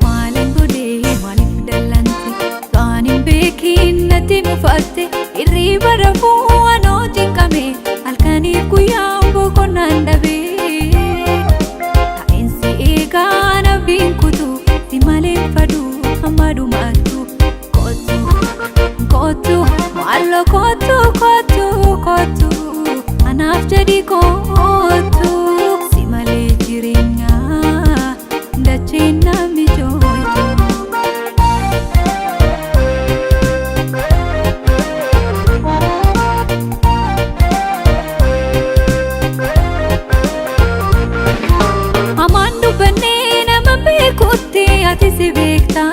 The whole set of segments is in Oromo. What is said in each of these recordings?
Maaliin godhee maaliif dallante Waan hin beekin natti mufatte Hirriba rafuu anoo cinqame Halkaniif guyyaa boqonnaan dhabe Taa'insi eegaa nabdiin kutu Si malee faduu hamma dhumaattu Kootu kootu maaloo kootu kootu kootu Anaaf jedhi kootu Si malee jireenyaa dacheen namni jooytu. Hamaan dubbannee nama beekutti ati si beekta.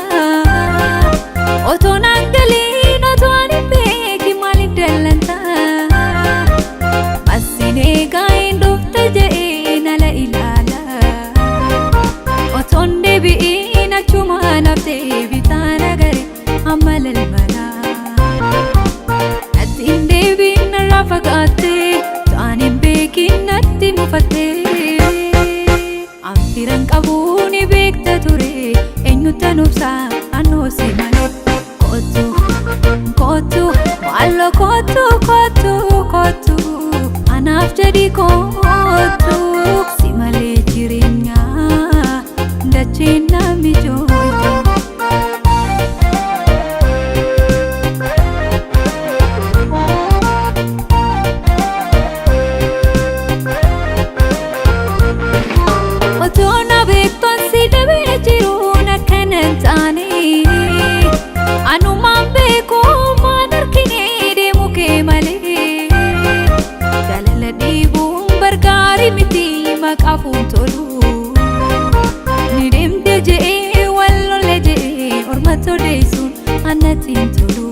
Otoo naan galiin otoo ani beeki maaliif dallanta? Masin eegaa hin dhufte je'ee nala ilaala. Otoon deebi'iin achumaan haftee bitaan agare amma lalmala. Natti hin deebiin narraa fagaattee ta'an hin beekin natti mufattee. Anfiran qabu ni beekta ture eenyutti obsaa annoo si malee. Kootu kootu maaloo kootu kootu kootu anaaf jedhi kootu si malee jireenyaa dacheen namni jooytu. Otoo na beektoon si dhabee jiruun akkana hin taane Anumaan beeku maan argine deemu kee malee Jaalala dhiibuun bargaarii miti maqaafuun tolu Ni deemte je'ee wal lolle je'ee ormatti odeessuun annatti hin tolu.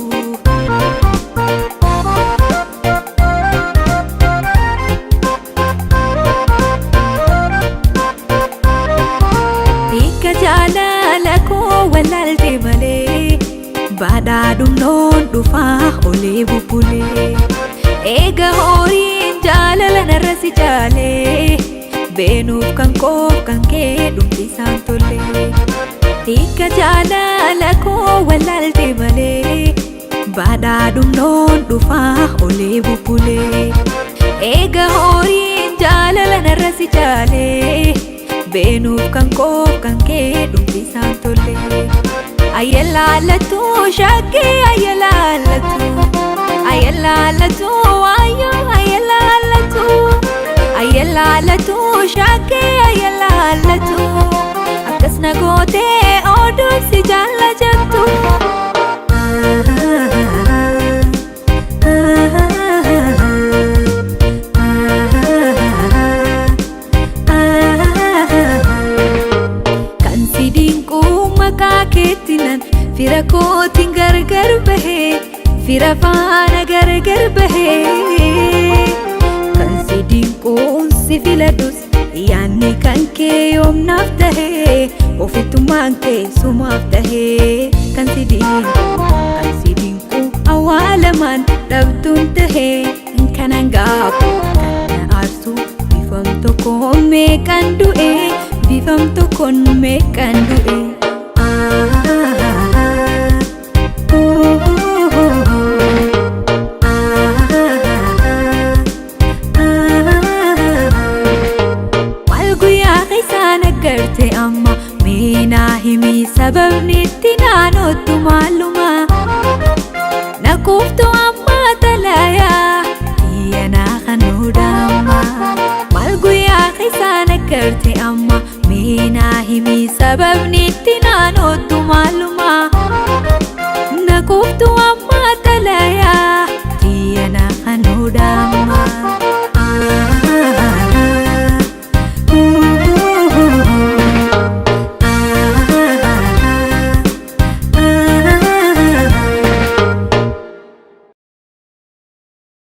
Hiika jaalala koo wallaalte malee badhaadhumnoon dhufaa olee bubbulee. Eega horiin jaalala narra si caalee beenuuf kan koof kan kee dhumti isaan tolee. Hiika jaalala koo wallaalte malee badhaadhumnoon dhufaa olee bubbulee. Eega horiin jaalala narra si caalee beenuuf kan koof kan kee dhumti isaan tolee. Ayyalaalatu shakkii ayyalaalatu ayyalaalatu waayoo ayyalaalatu ayyalaalatu shakkii ayyalaalatu akkas na gootee oduun si jaalla jettu. Kan si dinquu maqaa keetti nan fira kootiin gargar bahee fira faana gargar bahee. Kan si dinquun si filadhus yaadni kan kee yoomnaaf tahee ofittummaan kee sumaaf tahee. Kan si dinquu kan si dinquu awwaalamaan dhabduun tahee kanan gaafu kan na aarsu bifam tokkoon meeqan du'e bifam tokkoon meeqan du'e. Maal guyyaa keessaan aggarte amma meenaa himi sababni itti naanottu maaluma Nakuuftu amma talayaa xiyyanaa kanuudhaama Maal guyyaa keessaan aggarte amma meenaa himi sababni itti naanottu maaluma